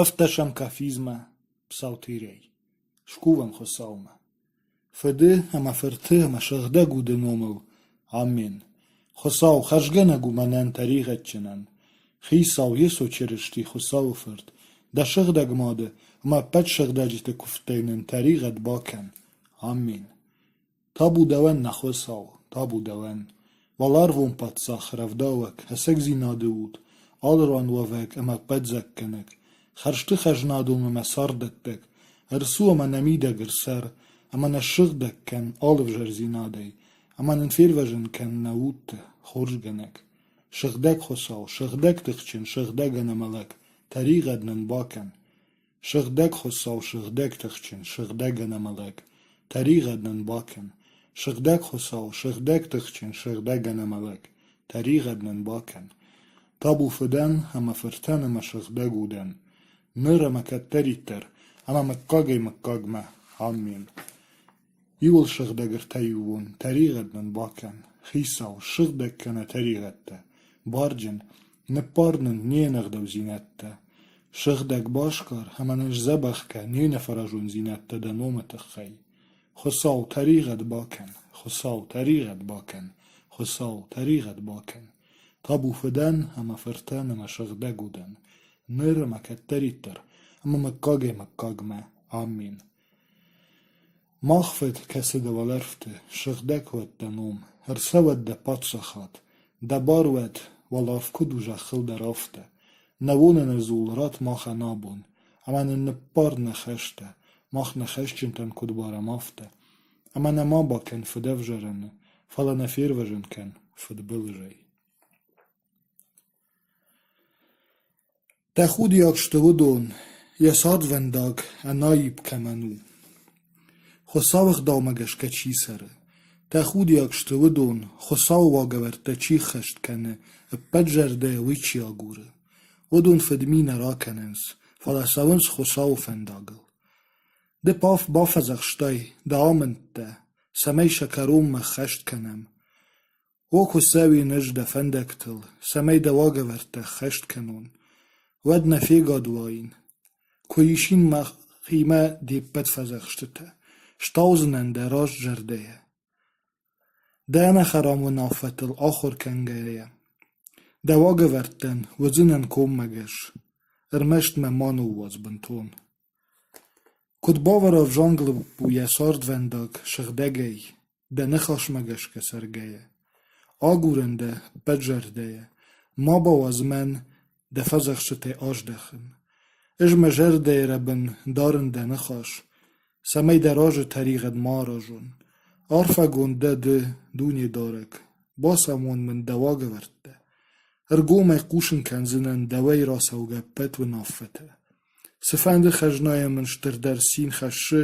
Ӕвддӕсӕм кафизмӕ псалтирӕй. Скувӕм Хуыцаумӕ. Фыды ӕмӕ Фырты ӕмӕ Сыгъдӕг Уды номыл. Аммен. Хуыцау хӕрзгӕнӕг у мӕнӕн тӕригъӕдджынӕн. Хицау Йесо Чырысти, Хуыцауы Фырт, дӕ сыгъдӕг Мады ӕмӕ ӕппӕт сыгъдӕджыты куывдтӕй нын тӕригъӕд бакӕн. Аммен. Табу дӕуӕн, нӕ Хуыцау, табу дӕуӕн! Уӕларвон паддзах, рӕвдауӕг, ӕцӕгдзинады уд, алыран уӕвӕг ӕмӕ ӕппӕтдзаггӕнӕг, хӕрзты хӕзнадон ӕмӕ царддӕттӕг, ӕрцу ӕмӕ нӕ мидӕг ӕрцӕр, ӕмӕ нӕ ссыгъдӕг кӕн алы ӕвзӕрдзинадӕй, ӕмӕ нын фервӕзын кӕн нӕ удты, хорзгӕнӕг. Сыгъдӕг Хуыцау, сыгъдӕг тыхджын, сыгъдӕг ӕнӕмӕлӕг, тӕригъӕд нын бакӕн. Сыгъдӕг Хуыцау, сыгъдӕг тыхджын, сыгъдӕг ӕнӕмӕлӕг, тӕригъӕд нын бакӕн. Сыгъдӕг Хуыцау, сыгъдӕг тыхджын, сыгъдӕг ӕнӕмӕлӕг, тӕригъӕд нын бакӕн. Табу Фыдӕн ӕмӕ Фыртӕн ӕмӕ Сыгъдӕг Удӕн, ныр ӕмӕ кӕддӕриддӕр, ӕмӕ мыггагӕй-мыггагмӕ. Аммен. Иуыл сыгъдӕг ӕртӕиууон, тӕригъӕд нын бакӕн, Хицау, ссыгъдӕг кӕнӕ тӕригъӕдтӕ, барджын, ныббар нын не нӕгъдаудзинӕдтӕ, сыгъдӕг басгар ӕмӕ нын сдзӕбӕх кӕн не нӕфӕразондзинӕдтӕ дӕ номы тыххӕй. Хуыцау, тӕригъӕд бакӕн, Хуыцау, тӕригъӕд бакӕн, Хуыцау, тӕригъӕд бакӕн. Табу Фыдӕн ӕмӕ Фыртӕн ӕмӕ Сыгъдӕг Удӕн, ныр ӕмӕ кӕддӕриддӕр, ӕмӕ мыггагӕй-мыггагмӕ. Аммен. Мах Фыд, кӕцы дӕ уӕлӕрвты, сыгъдӕг уӕд дӕ ном, ӕрцӕуӕд дӕ паддзахад, дӕ бар уӕд, уӕларв куыд у зӕххыл дӕр афтӕ. Нӕ уоныны дзул ратт махӕн абон, ӕмӕ нын ныббар нӕ хӕстӕ, мах нӕ хӕсджынтӕн куыд барӕм, афтӕ. Ӕмӕ нӕ ма бакӕн фыдӕвзарӕны, фӕлӕ нӕ фервӕзын кӕн фыдбылызӕй. Тӕхудиаг сты уыдон, йӕ цардвӕндаг ӕнаипп кӕмӕн у, Хуыцауы ӕгъдаумӕ гӕсгӕ чи цӕры. Тӕхудиаг сты уыдон, Хуыцауы уагӕвӕрдтӕ чи ххӕст кӕны, ӕппӕт зӕрдӕйӕ уый чи агуры. Уыдон фыдми нӕ ракӕнынц, фӕлӕ цӕуынц Хуыцауы фӕндагыл. Ды бафӕдзӕхстай дӕ амындтӕ, цӕмӕй сӕ кӕронмӕ ӕххӕст кӕнӕм. О Хуыцауи ӕз дӕ фӕндӕгтыл, цӕмӕй дӕ уагӕвӕрдтӕ ӕххӕст кӕнон, уӕд нӕ фегад уаин. Куы исин мӕхимӕ де ппӕт фӕдзӕхстытӕ, стаудзынӕн дӕ раст зӕрдӕйӕ. Дӕ ӕнӕхӕрам уынаффӕтыл ахуыр кӕнгӕйӕ, дӕ уагӕвӕрдтӕн уыдзынӕн коммӕгӕс, ӕрмӕст мӕ ма ныууадз бынтон. Куыд бавӕра ӕвзонг лӕппу йӕ цардвӕндаг сыгъдӕгӕй, дӕ ныхасмӕ гӕсгӕ цӕргӕйӕ. Агурын дӕ ӕппӕт зӕрдӕйӕ, ма бауадз мӕн дӕ фӕдзӕхстытӕй аздӕхын. Ӕз мӕ зӕрдӕйы рӕбын дарын дӕ ныхас, цӕмӕй дӕ разы тӕригъӕд ма аразон. Арфӕгонд дӕ ды, Дунедарӕг, бацамон мын дӕ уагӕвӕрдтӕ. Ӕргомӕй хъусын кӕндзынӕн дӕуӕй рацӕугӕ ӕппӕт уынаффӕтӕ. Цыфӕнды хӕзнайӕ мын стырдӕр цин хӕссы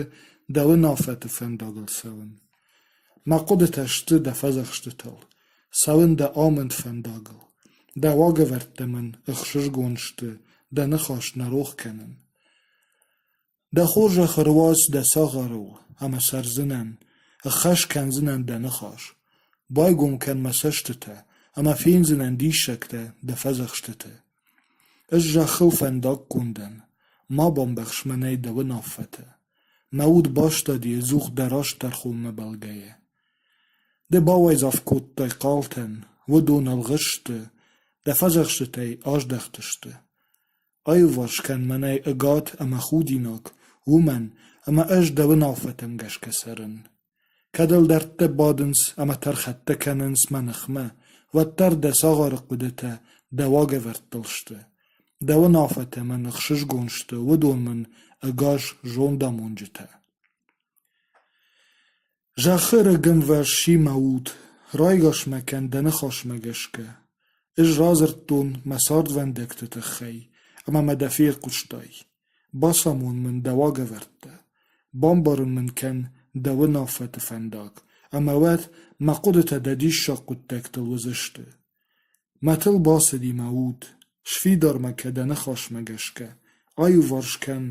дӕ уынаффӕты фӕндагыл цӕуын. Мӕ хъуыдытӕ сты дӕ фӕдзӕхстытыл, цӕуын дӕ амынд фӕндагыл. Дӕ уагӕвӕрдтӕ мын ӕхсызгон сты, дӕ ныхас нӕ рох кӕнын. Дӕ хорзӕх ӕруадз дӕ цагъарыл, ӕмӕ цӕрдзынӕн, ӕххӕст кӕндзынӕн дӕ ныхас. Байгом кӕн мӕ цӕстытӕ, ӕмӕ фендзынӕн диссӕгтӕ дӕ фӕдзӕхстыты. Ӕз зӕххыл фӕндаггон дӕн, ма бамбӕхс мӕнӕй дӕ уынаффӕтӕ. Мӕ уд бастади ӕдзух дӕ раст тӕрхонмӕ бӕлгӕйӕ. Ды бауайдзӕф кодтай хъалтӕн, уыдон ӕлгъысты, дӕ фӕдзӕхстытӕй аздӕхтысты. Аиуварс кӕн мӕнӕй ӕгад ӕмӕ худинаг, уымӕн ӕмӕ ӕз дӕ уынаффӕтӕм гӕсгӕ цӕрын. Кӕд ӕлдӕрттӕ бадынц ӕмӕ тӕрхӕттӕ кӕнынц мӕ ныхмӕ, уӕддӕр дӕ цагъары хъуыдытӕ дӕ уагӕвӕрдтыл сты. Дӕ уынаффӕтӕ мын ӕхсызгон сты, уыдон мын ӕгас зондамонджытӕ. Зӕххы рыг ӕмвӕз сси мӕ уд, райгас мӕ кӕн дӕ ныхасмӕ гӕсгӕ. Ӕз радзырдтон мӕ цардвӕндӕгты тыххӕй, ӕмӕ мӕ дӕ фехъуыстай. Бацамон мын дӕ уагӕвӕрдтӕ, бамбарын мын кӕн дӕ уынаффӕты фӕндаг, ӕмӕ уӕд мӕ хъуыдытӕ дӕ диссаг хъуыддӕгтыл уыдзысты. Мӕтыл бацыди мӕ уд, сфидар мӕ кӕ дӕ ныхасмӕ гӕсгӕ, аиуварс кӕн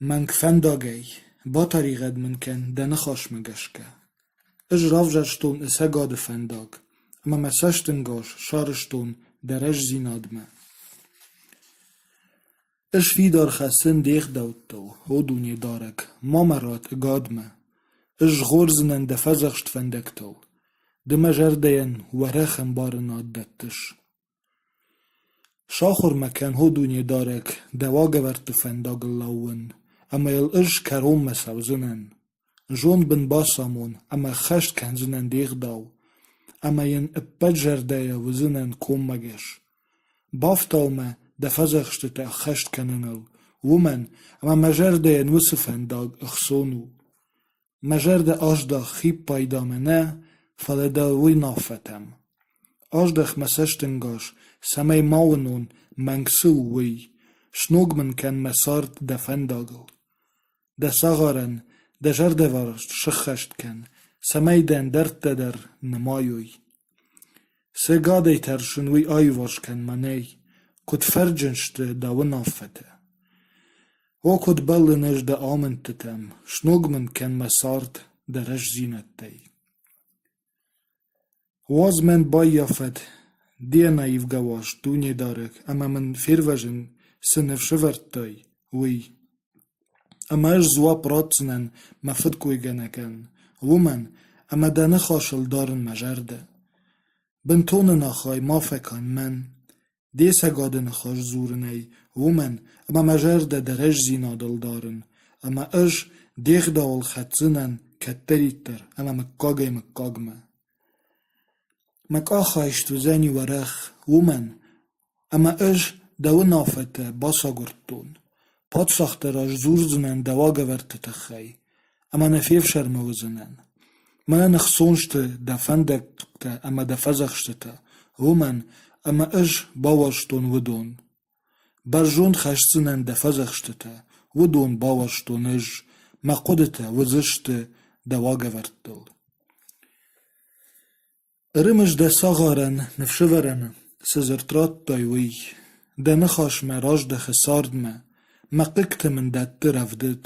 Мӕнг фӕндагӕй, батӕригъӕд мын кӕн дӕ ныхасмӕ гӕсгӕ. Ӕз равзӕрстон ӕцӕгады фӕндаг, ӕмӕ мӕ цӕстӕнгас сарӕзтон дӕ рӕстдзинадмӕ. Ӕз фидар хӕцын де гъдӕуттыл, о Дунедарӕг, ма мӕ ратт ӕгадмӕ. Ӕз згъордзынӕн дӕ фӕдзӕхст фӕндӕгтыл. Ды мӕ зӕрдӕйӕн уӕрӕх ӕмбарынад дӕттыс. Сахуыр мӕ кӕн, о Дунедарӕг, дӕ уагӕвӕрдты фӕндагыл лӕууын, ӕмӕ йыл ӕз кӕронмӕ цӕудзынӕн. Зонд мын бацамон ӕмӕ ӕххӕст кӕндзынӕн де гъдау, ӕмӕ йын ӕппӕт зӕрдӕйӕ уыдзынӕн коммӕгӕс. Бафтау мӕ дӕ фӕдзӕхстытӕ ӕххӕст кӕныныл, уымӕн ӕмӕ мӕ зӕрдӕйӕн уыцы фӕндаг ӕхцон у. Мӕ зӕрдӕ аздах хиппайдамӕ нӕ, фӕлӕ дӕ уынаффӕтӕм. Аздах мӕ цӕстӕнгас, цӕмӕй ма уынон, мӕнг цы у, уый. Сног мын кӕн мӕ цард дӕ фӕндагыл. Дӕ цагъарӕн дӕ зӕрдӕвӕрд сыххӕст кӕн, цӕмӕй дӕ ӕндӕртӕ дӕр нымайой. Цы ӕгадӕй тӕрсын, уый аиуварс кӕн мӕнӕй, куыд фӕрджын сты дӕ уынаффӕтӕ. О, куыд бӕллын ӕз дӕ амындтытӕм, сног мын кӕн мӕ цард дӕ рӕстдзинӕдтӕй. Уадз мӕн баййафӕд де ӕнӕивгӕ уарзт, Дунедарӕг, ӕмӕ мын фервӕзын цы ныфс ӕвӕрдтай, уый. Ӕмӕ ӕз дзуапп ратдзынӕн мӕ фыдгойгӕнӕгӕн, уымӕн, ӕмӕ дӕ ныхасыл дарын мӕ зӕрдӕ. Бынтон ӕнӕхай ма фӕкӕн мӕн, де цӕгады ныхас дзурынӕй, уымӕн, ӕмӕ мӕ зӕрдӕ дӕ рӕстдзинадыл дарын, ӕмӕ ӕз де гъдауыл хӕцдзынӕн кӕддӕриддӕр ӕмӕ мыггагӕй-мыггагмӕ. Мӕ къахайст уыдзӕни уӕрӕх, уымӕн, ӕмӕ ӕз дӕ уынаффӕтӕ бацагуырдтон. Паддзӕхты раз дзурдзынӕн дӕ уагӕвӕрдты тыххӕй, ӕмӕ нӕ фефсӕрмы уыдзынӕн. Мӕнӕн ӕхцон сты дӕ фӕндӕгтӕ ӕмӕ дӕ фӕдзӕхстытӕ, уымӕн ӕмӕ ӕз бауарзтон уыдон. Бӕрзонд хӕсдзынӕн дӕ фӕдзӕхстытӕ, уыдон бауарзтон ӕз, мӕ хъуыдытӕ уыдзысты дӕ уагӕвӕрдтыл. Ӕрымыс дӕ цагъарӕн ныфсӕвӕрӕны, цы дзырд радтай, уый. Дӕ ныхасмӕ раздӕхы цардмӕ, мӕ хъыгты мын дӕтты рӕвдыд.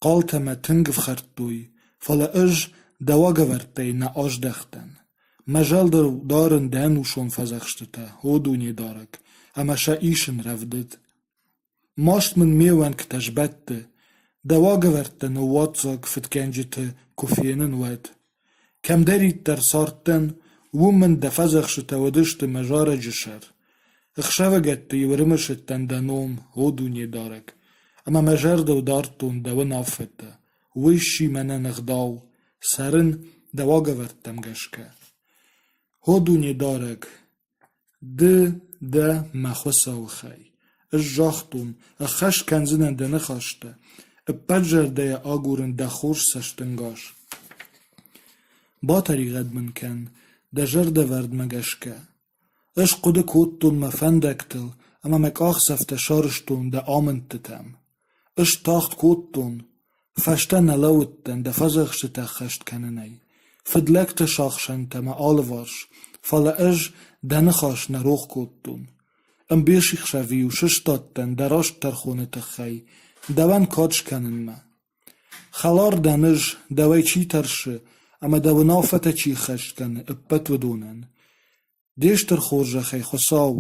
Хъалтӕ мӕ тынг ӕфхӕрдтой, фӕлӕ ӕз дӕ уагӕвӕрдтӕй нӕ аздӕхтӕн. Мӕ зӕрдыл дарын дӕ ӕнусон фӕдзӕхстытӕ, о Дунедарӕг, ӕмӕ сӕ исын рӕвдыд. Маст мын ме уӕнгтӕ сбӕтты, дӕ уагӕвӕрдтӕ ныууадзӕг фыдгӕнджыты куы фенын, уӕд. Кӕмдӕриддӕр цардтӕн, уым мын дӕ фӕдзӕхстытӕ уыдысты мӕ зарӕджы сӕр. Ӕхсӕвыгӕтты-иу ӕрымысыдтӕн дӕ ном, о Дунедарӕг, ӕмӕ мӕ зӕрдыл дардтон дӕ уынаффӕтӕ. Уый сси мӕнӕн ӕгъдау, цӕрын дӕ уагӕвӕрдтӕм гӕсгӕ. О Дунедарӕг, Ды дӕ мӕ Хуыцауы хай. Ӕз загътон, ӕххӕст кӕндзынӕн дӕ ныхӕстӕ, ӕппӕт зӕрдӕйӕ агурын дӕ хорз цӕстӕнгас. Батӕригъӕд мын кӕн, дӕ зӕрдӕвӕрдмӕ гӕсгӕ. Ӕз хъуыды кодтон мӕ фӕндӕгтыл ӕмӕ мӕ къахдзӕфтӕ сарӕзтон дӕ амындтытӕм. Ӕз тагъд кодтон, фӕстӕ нӕ лӕууыдтӕн дӕ фӕдзӕхстытӕ ӕххӕст кӕнынӕй. Фыдлӕгты сахсӕнтӕ мӕ алыварс, фӕлӕ ӕз дӕ ныхас нӕ рох кодтон. Ӕмбисӕхсӕв-иу сыстадтӕн дӕ раст тӕрхоны тыххӕй, дӕуӕн кад скӕнынмӕ. Хӕлар дӕн ӕз, дӕуӕй чи тӕрсы ӕмӕ дӕ уынаффӕтӕ чи ӕххӕст кӕны, ӕппӕт уыдонӕн. Де стыр хорзӕхӕй, Хуыцау,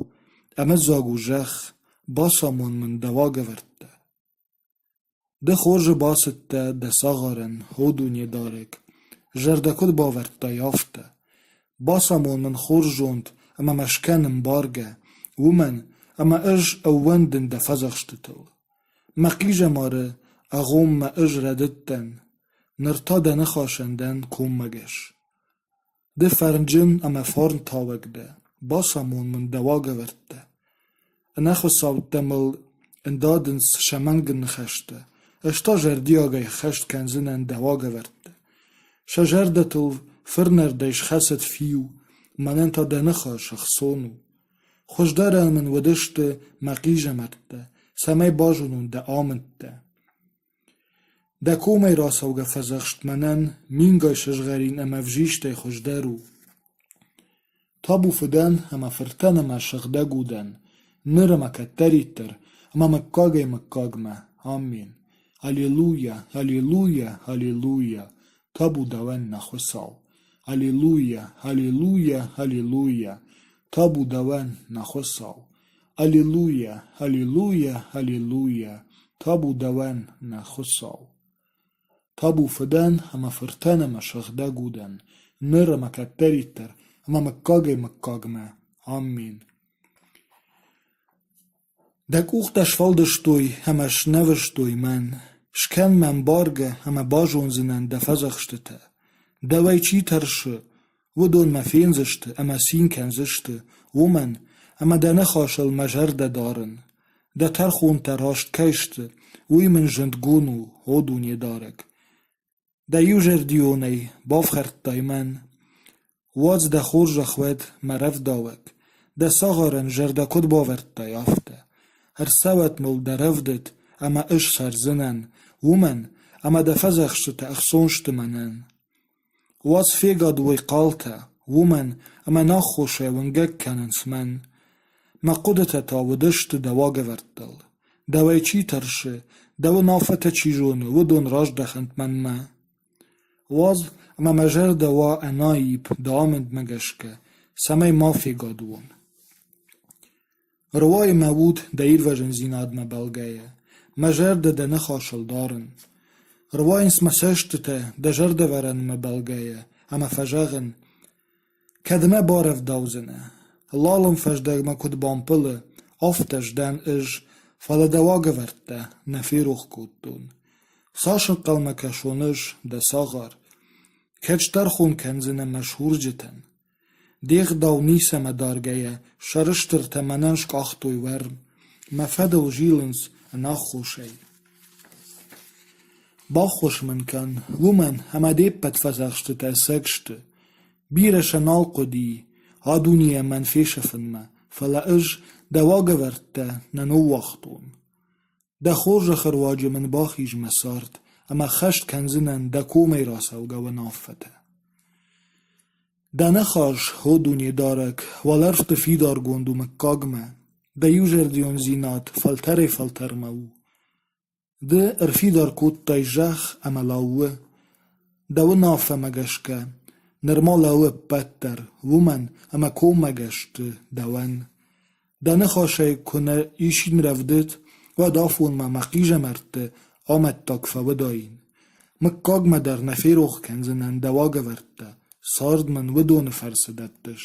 ӕмыдзаг у зӕхх, бацамон мын дӕ уагӕвӕрдтӕ. Ды хорзы бацыдтӕ дӕ цагъарӕн, о Дунедарӕг, зӕрдӕ куыд бавӕрдтай, афтӕ. Бацамон мын хорз зонд ӕмӕ мӕ скӕн ӕмбаргӕ, уымӕн ӕмӕ ӕз ӕууӕндын дӕ фӕдзӕхстытыл. Мӕ хъизӕмары агъоммӕ ӕз рӕдыдтӕн, ныр та дӕ ныхасӕн дӕн коммӕгӕс. Ды фӕрнджын ӕмӕ фарнтауӕг дӕ, бацамон мын дӕ уагӕвӕрдтӕ. Ӕнӕхуыцӕуттӕ мыл ӕндадынц сӕ мӕнг ныхӕстӕ, ӕз та зӕрдиагӕй ӕххӕст кӕндзынӕн дӕ уагӕвӕрдтӕ. Сӕ зӕрдӕтыл фырнӕрдӕй схӕцыд фиу, мӕнӕн та дӕ ныхас ӕхцон у. Хуыздӕрӕн мын уыдысты мӕ хъизӕмӕрттӕ, цӕмӕй базонон дӕ амындтӕ. Дӕ комӕй рацӕугӕ фӕдзӕхст мӕнӕн мингай сызгъӕрин ӕмӕ ӕвзистӕй хуыздӕр у. Табу фыдӕн ӕмӕ фыртӕн ӕмӕ сыгъдӕг удӕн, ныр ӕмӕ кӕддӕриддӕр, ӕмӕ мыггагӕй-мыггагмӕ. Аммен. Аллилуйя, аллилуйя, аллилуйя! Табу дӕуӕн, нӕ Хуыцау! Аллилуйя, аллилуйя, аллилуйя! Табу дӕуӕн, нӕ Хуыцау! Аллилуйа, аллилуйа, аллилуйа, табу дӕуӕн, нӕ Хуыцау! Табу Фыдӕн ӕмӕ Фыртӕн ӕмӕ Сыгъдӕг Удӕн, ныр ӕмӕ кӕддӕриддӕр ӕмӕ мыггагӕй-мыггагмӕ. Аммен. Дӕ къухтӕ сфӕлдыстой ӕмӕ снӕвыстой мӕн. Скӕн мӕ ӕмбаргӕ ӕмӕ базондзынӕн дӕ фӕдзӕхстытӕ. Дӕуӕй чи тӕрсы, уыдон мӕ фендзысты ӕмӕ цин кӕндзысты, уымӕн ӕмӕ дӕ ныхасыл мӕ зӕрдӕ дарын. Дӕ тӕрхонтӕ раст кӕй сты, уый мын зындгонд у, о Дунедарӕг. Дӕ иузӕрдионӕй бафхӕрдтай мӕн. Уадз дӕ хорзӕх уӕд мӕ рӕвдауӕг, дӕ цагъарӕн зӕрдӕ куыд бавӕрдтай, афтӕ. Ӕрцӕуӕд мыл дӕ рӕвдыд, ӕмӕ ӕз цӕрдзынӕн, уымӕн ӕмӕ дӕ фӕдзӕхстытӕ ӕхцон сты мӕнӕн. Уадз фегад уой хъалтӕ, уымӕн ӕмӕ наххосӕй уынгӕг кӕнынц мӕн. Мӕ хъуыдытӕ та уыдысты дӕ уагӕвӕрдтыл. Дӕуӕй чи тӕрсы, дӕ уынаффӕтӕ чи зоны, уыдон раздӕхӕнт мӕнмӕ. Уадз ӕмӕ мӕ зӕрдӕ уа ӕнаипп дӕ амындмӕ гӕсгӕ, цӕмӕй ма фегад уон. Руайы мӕ уд дӕ ирвӕзындзинадмӕ бӕлгӕйӕ, мӕ зӕрдӕ дӕ ныхасыл дарын. Руайынц мӕ цӕстытӕ дӕ зӕрдӕвӕрӕнмӕ бӕлгӕйӕ ӕмӕ фӕзӕгъын: Кӕдмӕ барӕвдаудзынӕ? Лалым фӕздӕгмӕ куыд бампылы, афтӕ сдӕн ӕз, фӕлӕ дӕ уагӕвӕрдтӕ нӕ ферох кодтон. Цас ӕнхъӕлмӕ кӕсон ӕз, дӕ цагъар? Кӕд стӕрхон кӕндзынӕ мӕ сурджытӕн? Де гъдау ницӕмӕ даргӕйӕ, сӕрыстыртӕ мӕнӕн скъахтой уӕрм, мӕ фӕдыл зилынц ӕнаххосӕй. Баххуыс мын кӕн, уымӕн ӕмӕ де ппӕт фӕдзӕхстытӕ ӕцӕг сты. Бирӕ сӕ нал хъуыди а дунейӕ мӕн фесӕфынмӕ, фӕлӕ ӕз дӕ уагӕвӕрдтӕ нӕ ныууагътон. Дӕ хорзӕхы руаджы мын бахиз мӕ цард, ӕмӕ хӕст кӕндзынӕн дӕ комӕй рацӕугӕ уынаффӕтӕ. Дӕ ныхас, о Дунедарӕг, уӕлӕрвты фидаргонд у мыггагмӕ, дӕ иузӕрдиондзинад фӕлтӕрӕй-фӕлтӕрмӕ у. Ды ӕрфидар кодтай зӕхх ӕмӕ лӕууы. Дӕ уынаффӕмӕ гӕсгӕ нырма лӕууы ӕппӕт дӕр, уымӕн ӕмӕ коммӕгӕс сты дӕуӕн. Дӕ ныхасӕй куы нӕ исин рӕвдыд, уӕд афонмӕ мӕ хъизӕмӕртты амӕттаг фӕуыдаин. Мыггагмӕ дӕр нӕ ферох кӕндзынӕн дӕ уагӕвӕрдтӕ, цард мын уыдоны фӕрцы дӕттыс.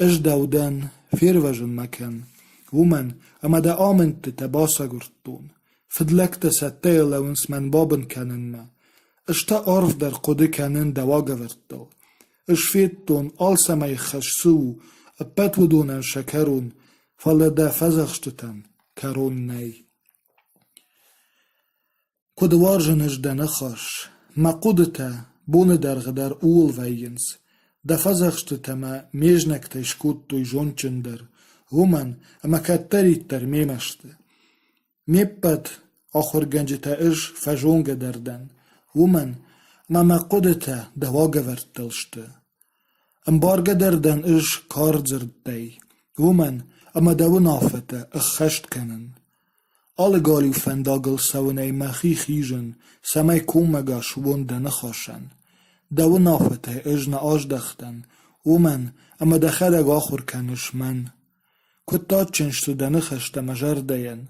Ӕз дӕу дӕн, фервӕзын мӕ кӕн, уымӕн ӕмӕ дӕ амындтытӕ бацагуырдтон. Фыдлӕгтӕ цӕттӕйӕ лӕууынц мӕн бабын кӕнынмӕ. Ӕз та арфдӕр хъуыды кӕнын дӕ уагӕвӕрдтыл. Ӕз федтон, алцӕмӕй хӕс цы у, ӕппӕт уыдонӕн сӕ кӕрон, фӕлӕ дӕ фӕдзӕхстытӕн кӕрон нӕй. Куыд уарзын ӕз дӕ ныхас, мӕ хъуыдытӕ боны дӕргъы дӕр ууыл вӕййынц. Дӕ фӕдзӕхстытӕ мӕ ме знӕгтӕй скодтой зондджындӕр, уымӕн ӕмӕ кӕддӕриддӕр мемӕ сты. Ме ппӕт ахуыргӕнджытӕ ӕз фӕзонгӕдӕр дӕн, уымӕн ӕмӕ мӕ хъуыдытӕ дӕ уагӕвӕрдтыл сты. Ӕмбаргӕдӕр дӕн ӕз кардзырдтӕй, уымӕн ӕмӕ дӕ уынаффӕтӕ ӕххӕст кӕнын. Алы галиу фӕндагыл цӕуынӕй мӕхи хизын, цӕмӕй коммӕгӕс уон дӕ ныхасӕн. Дӕ уынаффӕтӕй ӕз нӕ аздӕхтӕн, уымӕн ӕмӕ дӕхӕдӕг ахуыр кӕныс мӕн. Куыд адджын сты дӕ ныхӕстӕ мӕ зӕрдӕйӕн,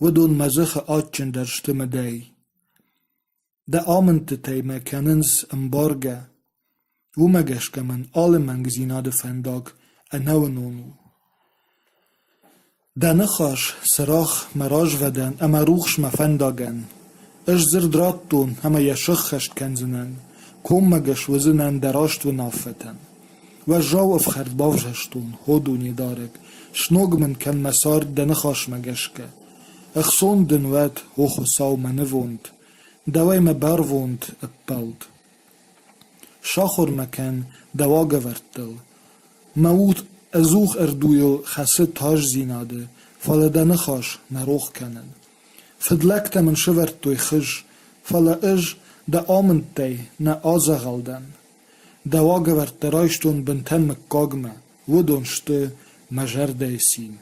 уыдон мӕ дзыхы адджындӕр сты мыдӕй. Дӕ амындтытӕй мӕ кӕнынц ӕмбаргӕ, уымӕ гӕсгӕ мын алы мӕнгдзинады фӕндаг ӕнӕуынон у. Дӕ ныхас цырагъ мӕ развӕдӕн ӕмӕ рухс мӕ фӕндагӕн. Ӕз дзырд радтон ӕмӕ йӕ сӕххӕст кӕндзынӕн, коммӕгӕс уыдзынӕн дӕ раст уынаффӕтӕн. Уӕззау ӕфхӕрд бавзӕрстон, о Дунедарӕг, сног мын кӕн мӕ цард дӕ ныхасмӕ гӕсгӕ. Ӕхцон дын уӕд, о Хуыцау, мӕ нывонд, дӕуӕй мӕ барвонд ӕппӕлд. Сахуыр мӕ кӕн дӕ уагӕвӕрдтыл. Мӕ уд ӕдзух ӕрдуйыл хӕцы тасдзинады, фӕлӕ дӕ ныхас нӕ рох кӕнын. Фыдлӕгтӕ мын сывӕрдтой хыз, фӕлӕ ӕз дӕ амындтӕй нӕ адзӕгъӕл дӕн. Дӕ уагӕвӕрдтӕ райстон бынтӕн мыггагмӕ, уыдон сты мӕ зӕрдӕйы цин.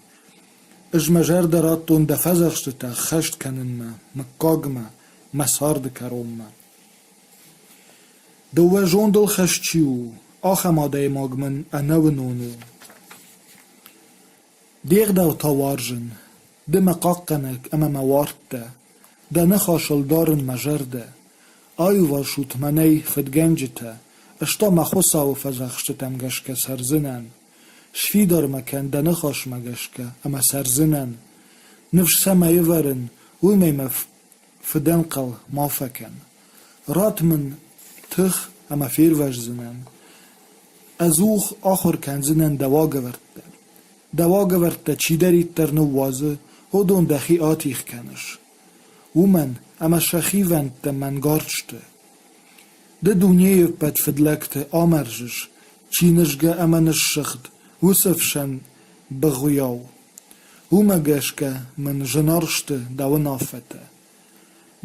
Ӕз мӕ зӕрдӕ радтон дӕ фӕдзӕхстытӕ ӕххӕст кӕнынмӕ, мыггагмӕ, мӕ царды кӕронмӕ. Дыууӕ зондыл хӕст чи у, ахӕм адӕймаг мын ӕнӕуынон у. Де гъдау та уарзын, ды мӕ хъахъхъӕнӕг ӕмӕ мӕ уарт дӕ, дӕ ныхасыл дарын мӕ зӕрдӕ. Аиуварс ут мӕнӕй, фыдгӕнджытӕ, ӕз та мӕ Хуыцауы фӕдзӕхстытӕм гӕсгӕ цӕрдзынӕн. Сфидар мӕ кӕн дӕ ныхасмӕ гӕсгӕ ӕмӕ цӕрдзынӕн. Ныфс цӕмӕй ӕвӕрын, уымӕй мӕ фыдӕнхъӕл ма фӕкӕн. Ратт мын тых ӕмӕ фервӕздзынӕн. Ӕдзух ахуыр кӕндзынӕн дӕ уагӕвӕрдтӕ. Дӕ уагӕвӕрдтӕ чидӕриддӕр ныууадзы, уыдон дӕхи атигъ кӕныс. Уымӕн ӕмӕ сӕ хивӕндтӕ мӕнгард сты. Ды дунейы ӕппӕт фыдлӕгты амӕрзыс, чи нызгӕ ӕмӕ ныссыгъд, уыцы ӕфсӕн быгъуыйау. Уымӕ гӕсгӕ мын зынаргъ сты дӕ уынаффӕтӕ.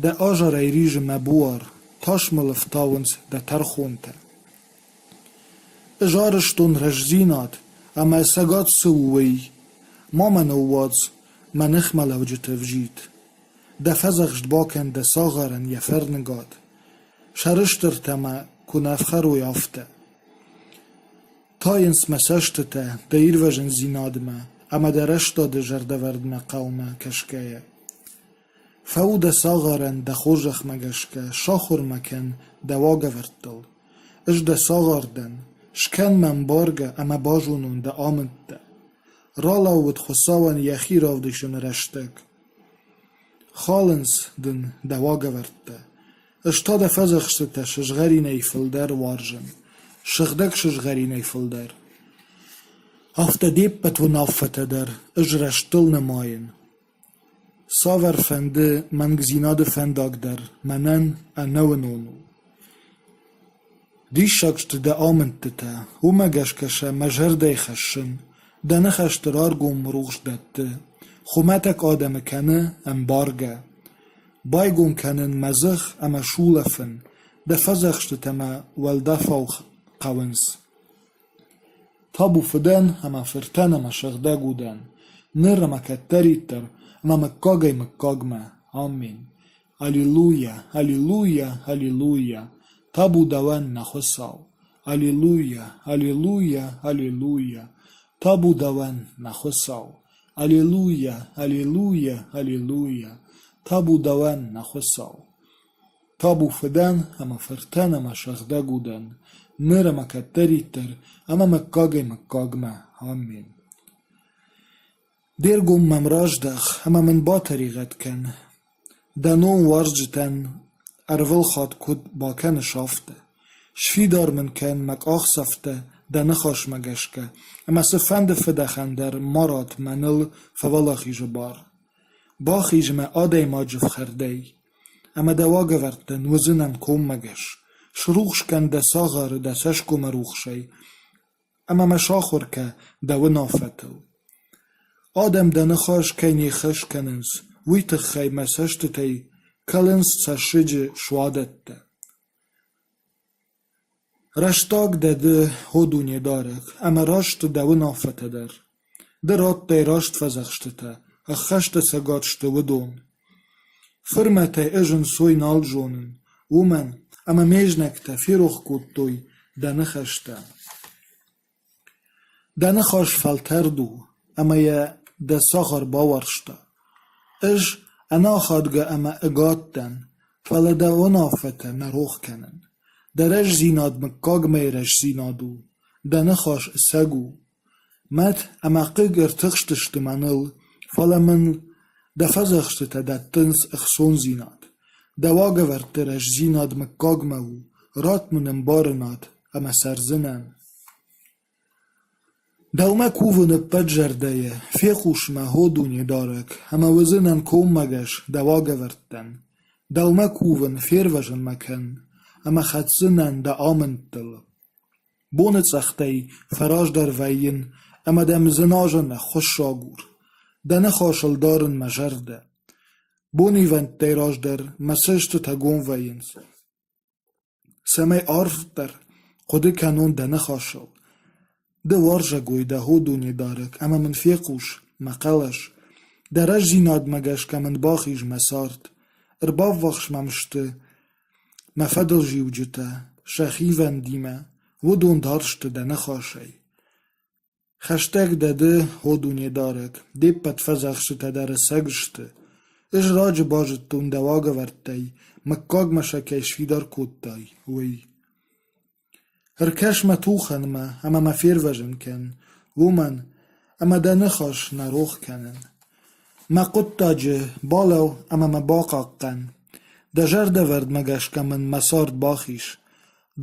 Дӕ азарӕй ризы мӕ буар, тас мыл ӕфтауынц дӕ тӕрхонтӕ. Ӕз арӕзтон рӕстдзинад, ӕмӕ ӕцӕгад цы у, уый. Ма мӕ ныууадз, мӕ ныхмӕлӕуджыты ӕвджид. Дӕ фӕдзӕхст бакӕн дӕ цагъарӕн йӕ фӕрныгад. Сӕрыстыртӕ мӕ куы нӕ ӕфхӕрой, афтӕ. Тайынц мӕ цӕстытӕ дӕ ирвӕзындзинадмӕ ӕмӕ дӕ рӕстады зӕрдӕвӕрдмӕ хъӕумӕ кӕсгӕйӕ. Фӕу дӕ цагъарӕн дӕ хорзӕхмӕ гӕсгӕ, сахуыр мӕ кӕн дӕ уагӕвӕрдтыл. Ӕз дӕ цагъар дӕн, скӕн мӕ ӕмбаргӕ ӕмӕ базонон дӕ амындтӕ. Ралӕууыд Хуыцауӕн йӕхи равдисыны рӕстӕг. Халынц дын дӕ уагӕвӕрдтӕ. Ӕз та дӕ фӕдзӕхстытӕ сызгъӕринӕй фылдӕр уарзын, сыгъдӕг сызгъӕринӕй фылдӕр. Афтӕ де ппӕт уынаффӕтӕ дӕр ӕз рӕстыл нымайын. Цавӕрфӕнды мӕнгдзинады фӕндаг дӕр мӕнӕн ӕнӕуынон у. Диссаг сты дӕ амындтытӕ, уымӕ гӕсгӕ сӕ мӕ зӕрдӕйы хӕссын. Дӕ ныхӕсты раргом рухс дӕтты, хуымӕтӕг адӕмы кӕны ӕмбаргӕ. Байгом кӕнын мӕ дзых ӕмӕ сулӕфын, дӕ фӕдзӕхстытӕ мӕ уӕлдӕфау хъӕуынц. Табу Фыдӕн ӕмӕ Фыртӕн ӕмӕ Сыгъдӕг Удӕн, ныр ӕмӕ кӕддӕриддӕр ӕмӕ мыггагӕй мыггагмӕ. Аммен. Аллилуйа, аллилуйа, аллилуйа! Табу дӕуӕн, нӕ Хуыцау! Аллилуйа, аллилуйа, аллилуйа! Табу дӕуӕн, нӕ Хуыцау! Аллилуйа, аллилуйа, аллилуйа! Табу дӕуӕн, нӕ Хуыцау! Табу Фыдӕн ӕмӕ Фыртӕн ӕмӕ Сыгъдӕг Удӕн, ныр ӕмӕ кӕддӕриддӕр ӕмӕ мыггагӕй мыггагмӕ. Аммен. Де ргом мӕм раздах ӕмӕ мын батӕригъӕд кӕн, дӕ ном уарзджытӕн ӕрвылхатт куыд бакӕныс, афтӕ. Сфидар мын кӕн мӕ къахдзӕфтӕ дӕ ныхасмӕ гӕсгӕ, ӕмӕ цыфӕнды фыдӕхӕн дӕр ма ратт мӕныл фӕуӕлахизы бар. Бахиз мӕ адӕймаджы фхӕрдӕй, ӕмӕ дӕ уагӕвӕрдтӕн уыдзынӕн коммӕгӕс. Срухс кӕн дӕ цагъары дӕ цӕсгомы рухсӕй ӕмӕ мӕ сахуыр кӕ дӕ уынаффӕтыл. Адӕм дӕ ныхас кӕй не ххӕст кӕнынц, уый тыххӕй мӕ цӕстытӕй кӕлынц цӕссыджы суадӕттӕ. Рӕстаг дӕ ды, о Дунедарӕг, ӕмӕ раст дӕ уынаффӕтӕ дӕр. Ды радтай раст фӕдзӕхстытӕ, ӕххӕст ӕцӕгад сты уыдон. Фырмӕтӕй ӕз ӕнцой нал зонын, уымӕн ӕмӕ ме знӕгтӕ ферох кодтой дӕ ныхӕстӕ. Дӕ ныхас фӕлтӕрд у, ӕмӕ йӕ дӕ цагъар бауарзта. Ӕз ӕнахадгӕ ӕмӕ ӕгад дӕн, фӕлӕ дӕ уынаффӕтӕ нӕ рох кӕнын. Дӕ рӕстдзинад мыггагмӕйы рӕстдзинад у, дӕ ныхас ӕцӕг у. Мӕт ӕмӕ хъыг ӕртыхстысты мӕныл, фӕлӕ мын дӕ фӕдзӕхстытӕ дӕттынц ӕхцондзинад. Дӕ уагӕвӕрдты рӕстдзинад мыггагмӕ у, ратт мын ӕмбарынад ӕмӕ цӕрдзынӕн. Дӕумӕ кувын ӕппӕт зӕрдӕйӕ, фехъус мӕ, о Дунедарӕг, ӕмӕ уыдзынӕн коммӕгӕс дӕ уагӕвӕрдтӕн. Дӕумӕ кувын, фервӕзын мӕ кӕн, ӕмӕ хӕцдзынӕн дӕ амындтыл. Боныцъӕхтӕй фӕраздӕр вӕййын ӕмӕ дӕм дзыназын ӕххуыссагур. Дӕ ныхасыл дарын мӕ зӕрдӕ. Бонивӕндтӕй раздӕр мӕ цӕстытӕ гом вӕййынц, цӕмӕй арфдӕр хъуыды кӕнон дӕ ныхасыл. Ды уарзӕгой дӕ, о Дунедарӕг, ӕмӕ мын фехъус мӕ хъӕлӕс. Дӕ рӕстдзинадмӕ гӕсгӕ мын бахиз мӕ цард. Ӕрбаввахс мӕм сты Мӕ фӕдылзилджытӕ сӕ хивӕндимӕ, уыдон тарсты дӕ ныхасӕй. Хӕстӕг дӕ ды, о Дунедарӕг, де ппӕт фӕдзӕхстытӕ дӕр ӕцӕг сты. Ӕз раджы базыдтон дӕ уагӕвӕрдтӕй, мыггагмӕ сӕ кӕй сфидар кодтай, уый. Ӕркӕс мӕ тухӕнмӕ ӕмӕ мӕ фервӕзын кӕн, уымӕн ӕмӕ дӕ ныхас нӕ рох кӕнын. Мӕ хъуыддаджы балӕуу ӕмӕ мӕ бахъахъхъӕн. Дӕ зӕрдӕвӕрдмӕ гӕсгӕ мын мӕ цард бахиз.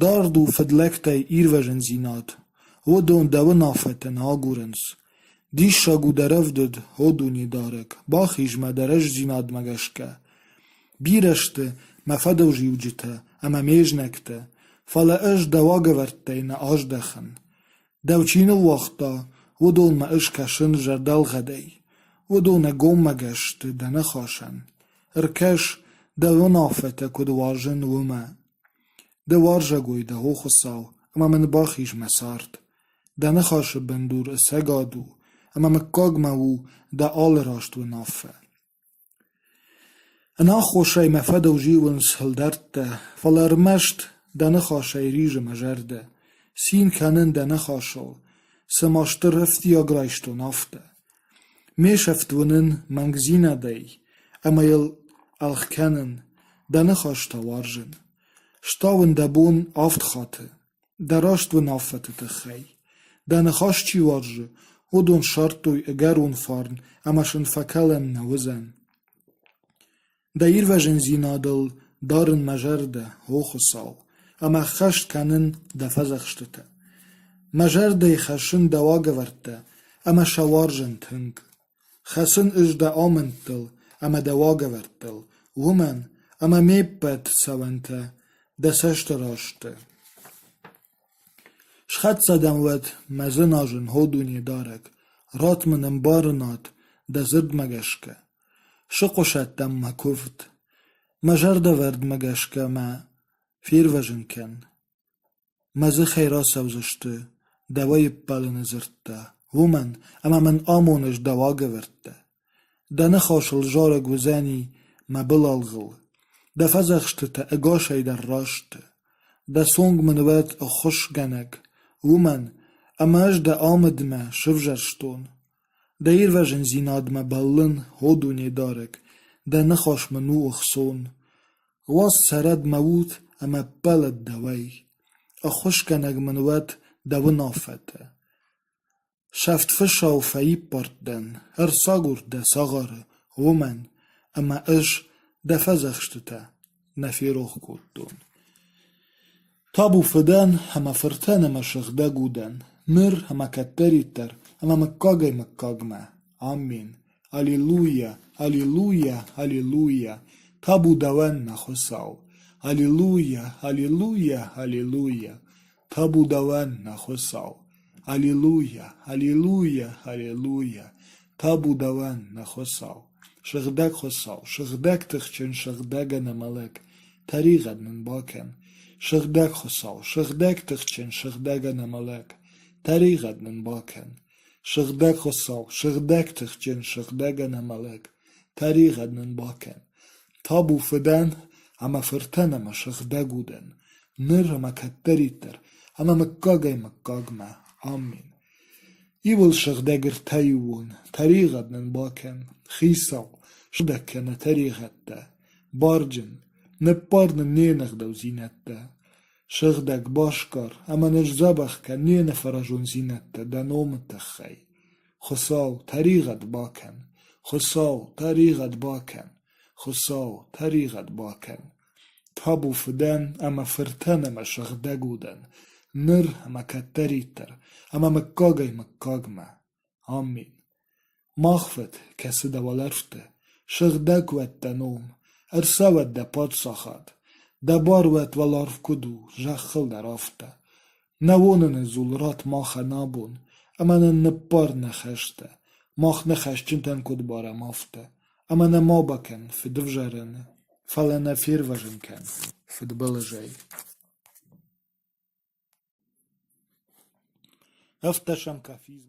Дард у фыдлӕгтӕй ирвӕзындзинад, уыдон дӕ уынаффӕтӕ нӕ агурынц. Диссаг у дӕ рӕвдыд, о Дунедарӕг, бахиз мӕ дӕ рӕстдзинадмӕ гӕсгӕ. Бирӕ сты мӕ фӕдылзилджытӕ ӕмӕ ме знӕгтӕ, фӕлӕ ӕз дӕ уагӕвӕрдтӕй нӕ аздӕхын. Дӕу чи ныууагъта, уыдонмӕ ӕз кӕсын зӕрдӕлгъӕдӕй. Уыдон ӕгоммӕгӕс сты дӕ ныхасӕн. Ӕркӕс, дӕ уынаффӕтӕ куыд уарзын, уымӕ. Ды уарзӕгой дӕ, о Хуыцау, ӕмӕ мын бахиз мӕ цард. Дӕ ныхасы бындур ӕцӕгад у, ӕмӕ мыггагмӕ у дӕ алы раст уынаффӕ. Ӕнаххосӕй мӕ фӕдыл зилынц ӕлдӕрттӕ, фӕлӕ ӕрмӕст дӕ ныхасӕй ризы мӕ зӕрдӕ. Цин кӕнын дӕ ныхасыл, цыма стыр ӕфтиаг райстон, афтӕ. Ме сӕфт уынын мӕнгдзинадӕй ӕмӕ йыл ӕлгъ кӕнын, дӕ ныхӕстӕ уарзын. Стауын дӕ бон авд хатты, дӕ раст уынаффӕты тыххӕй. Дӕ ныхас чи уарзы, уыдон ссардтой ӕгӕрон фарн ӕмӕ сын фӕкӕлӕн нӕ уыдзӕн. Дӕ ирвӕзындзинадыл дарын мӕ зӕрдӕ, о Хуыцау, ӕмӕ ӕххӕст кӕнын дӕ фӕдзӕхстытӕ. Мӕ зӕрдӕйы хӕссын дӕ уагӕвӕрдтӕ ӕмӕ сӕ уарзын тынг. Хӕцын ӕз дӕ амындтыл ӕмӕ дӕ уагӕвӕрдтыл, уымӕн ӕмӕ ме ппӕт цӕуӕнтӕ дӕ цӕсты раз сты. Схӕццӕ дӕм уӕд мӕ дзыназын, о Дунедарӕг, ратт мын ӕмбарынад дӕ дзырдмӕ гӕсгӕ. Сыхъуысӕд дӕм мӕ куывд, мӕ зӕрдӕвӕрдмӕ гӕсгӕ мӕ фервӕзын кӕн. Мӕ дзыхӕй рацӕудзысты дӕуӕй ӕппӕлыны дзырдтӕ, уымӕн ӕмӕ мын амоныс дӕ уагӕвӕрдтӕ. Дӕ ныхасыл зарӕг уыдзӕни мӕ былалгъыл, дӕ фӕдзӕхстытӕ ӕгасӕй дӕр раст сты. Дӕ цонг мын уӕд ӕххуысгӕнӕг, уымӕн ӕмӕ ӕз дӕ амыдмӕ сывзӕрстон. Дӕ ирвӕзындзинадмӕ бӕллын, о Дунедарӕг, дӕ ныхас мын у ӕхцон. Уадз цӕрӕд мӕ уд ӕмӕ ӕппӕлӕд дӕуӕй. Ӕххуысгӕнӕг мын уӕд дӕ уынаффӕтӕ. Сӕфт фысау фӕиппӕрд дӕн, ӕрцагур дӕ цагъары, уымӕн ӕмӕ ӕз дӕ фӕдзӕхстытӕ нӕ ферох кодтон. Табу Фыдӕн ӕмӕ Фыртӕн ӕмӕ Сыгъдӕг Удӕн, ныр ӕмӕ кӕддӕриддӕр ӕмӕ мыггагӕй-мыггагмӕ. Аммен. Аллилуйя, аллилуйя, аллилуйя! Табу дӕуӕн, нӕ Хуыцау! Аллилуйя, аллилуйя, аллилуйя! Табу дӕуӕн, нӕ Хуыцау! Аллилуйя, аллилуйя, аллилуйя! Табу дӕуӕн, нӕ Хуыцау! Сыгъдӕг Хуыцау, сыгъдӕг тыхджын, сыгъдӕг ӕнӕмӕлӕг, тӕригъӕд нын бакӕн. Сыгъдӕг Хуыцау, сыгъдӕг тыхджын, сыгъдӕг ӕнӕмӕлӕг, тӕригъӕд нын бакӕн. Сыгъдӕг Хуыцау, сыгъдӕг тыхджын, сыгъдӕг ӕнӕмӕлӕг, тӕригъӕд нын бакӕн. Табу Фыдӕн ӕмӕ Фыртӕн ӕмӕ Сыгъдӕг Удӕн, ныр ӕмӕ кӕддӕриддӕр, ӕмӕ мыггагӕй-мыггагмӕ. Аммен. Иуыл сыгъдӕг ӕртӕиууон, тӕригъӕд нын бакӕн, Хицау, сыгъдӕг кӕн нӕ тӕригъӕдтӕ, барджын, ныббар нын не нӕгъдаудзинӕдтӕ, Сыгъдӕг басгар ӕмӕ ныдздзӕбӕх кӕн не нӕфӕразондзинӕдтӕ дӕ номы тыххӕй. Хуыцау, тӕригъӕд бакӕн! Хуыцау, тӕригъӕд бакӕн! Хуыцау, тӕригъӕд бакӕн! Табу Фыдӕн ӕмӕ Фыртӕн ӕмӕ Сыгъдӕг Удӕн, ныр ӕмӕ кӕддӕриддӕр, ӕмӕ мыггагӕй-мыггагмӕ. Аммен. Мах Фыд, кӕцы дӕ уӕлӕрвты, сыгъдӕг уӕд дӕ ном, ӕрцӕуӕд дӕ паддзахад, дӕ бар уӕд уӕларв куыд у, зӕххыл дӕр афтӕ. Нӕ уоныны дзул ратт махӕн абон, ӕмӕ нын ныббар нӕ хӕстӕ, мах нӕ хӕсджынтӕн куыд барӕм, афтӕ. Ӕмӕ нӕ ма бакӕн фыдывзарӕны, фӕлӕ нӕ фервӕзын кӕн фыдбылызӕй. Ӕвддӕсӕм кафизм.